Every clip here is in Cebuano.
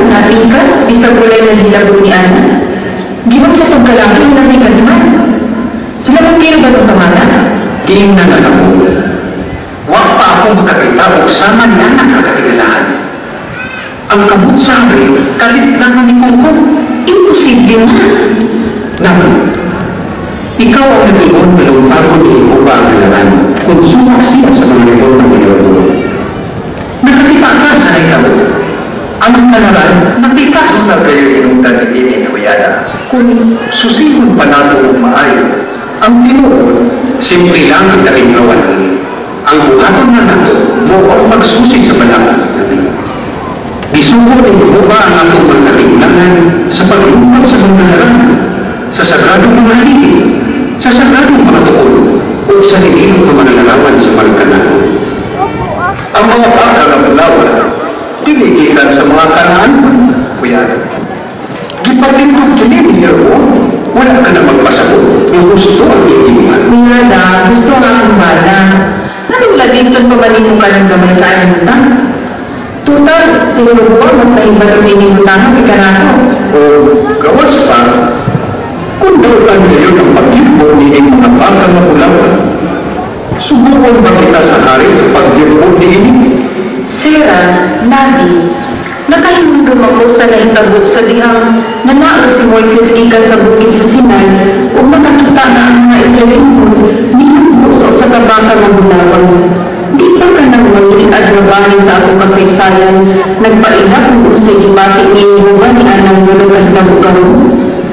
Napikas, bisag walay naghilabot ni ana. Giunsa pagkalaki nga napikas man? Sila man kayo ba itong tamana? Giingnan na nako. Wa pa ako makakita og sama niana nga katigalahan. Ang kamot sa hari, kalit lang na ni Koko. Imposible na. Naman, ikaw ang nag-ingon nga lumparon ni Jehova ang halaran kung suwak siya sa mga reforma ni Jeroboam. Nakakita ka sa nahitabo. Ang halaran, napikas. Na kayo hinungdan ni ini, Huyada. Kung susihon pa nato og maayo, ang tinuod, Simple lang ang kalinawan. Ang buhaton na nato, mao ang pagsusi sa balaka. Gisugo ni Jehova ang atong mga katigulangan sa paglumpag sa mga halaran, sa sagradong mga haligi, sa sagradong mga tukol, o sa nililong nga mga larawan sa mga Kanaanhon. Ang mga baka nga bulawan, dili gikan sa mga Kanaan, Huyada. Gipatindog kini ni Jeroboam. Wala ka na magpasabot nga husto ang iyong gibuhat. Huyada, husto ang akong bana. Anong labison pa man nimo kanang gamay kaayong butang? Tutal, si Jeroboam mas nahibalo nining butanga kay kanato. O gawas pa, kung dautan ngayon ang pagyugbo ni mga baka nga bulawan, subukan ba kita sa hari sa pagyugbo ni ini? Sera, Nabi, nakahinumdum ako sa nahitabo sa dihang nanaog si Moises gikan sa bukid sa Sinai ug nakakita nga ang mga Israelinhon nihimbo sa usa ka baka nga bulawan. Di ba kanang mangiad nga bahin sa akong kasaysayan nagpaila kung unsay gibati ni Jehova ni anang nga nagkahitabo karon?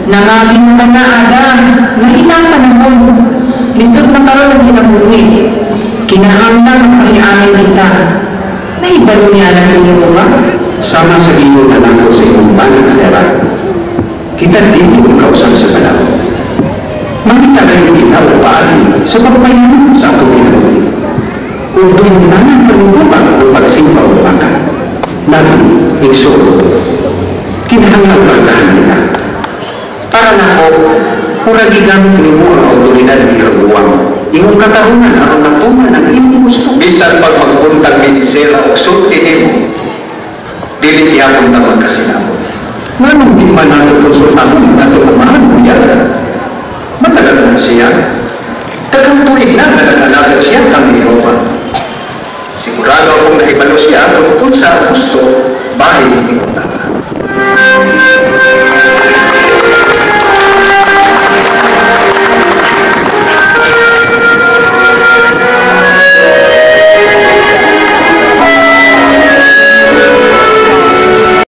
Nangagin ka na, Ada, nga panahon. Lisod na karon ang kinabuhi. Kinahanglan magpahianay kita. Nahibalo niya na sa Jehova? Sama sa ingon na nako sa imong bana, Sera, kita dili makausab sa balaod. Mangita gayud kita og paagi sa pagpahinumdom sa atong kinabuhi. Ug dungnanan panumbukan ang pagsimba og baka. Nabi, igsoon, kinahanglan bargahan kita. Para nako, murag gigamit nimo ang awtoridad ni Jeroboam. Imong katarungan aron matuman ang imong gusto. Bisan pag magbuntag mi ni Sera og sulti nimo, dili gihapon ta magkasinabot. Nganong di man nato konsultahon ang atong amahan, Huyada? Matagal na siya. Daghang tuig na nga nag-alagad siya kang Jehova. Sigurado akong nahibalo siya kung unsa ang gusto bahin ni butanga.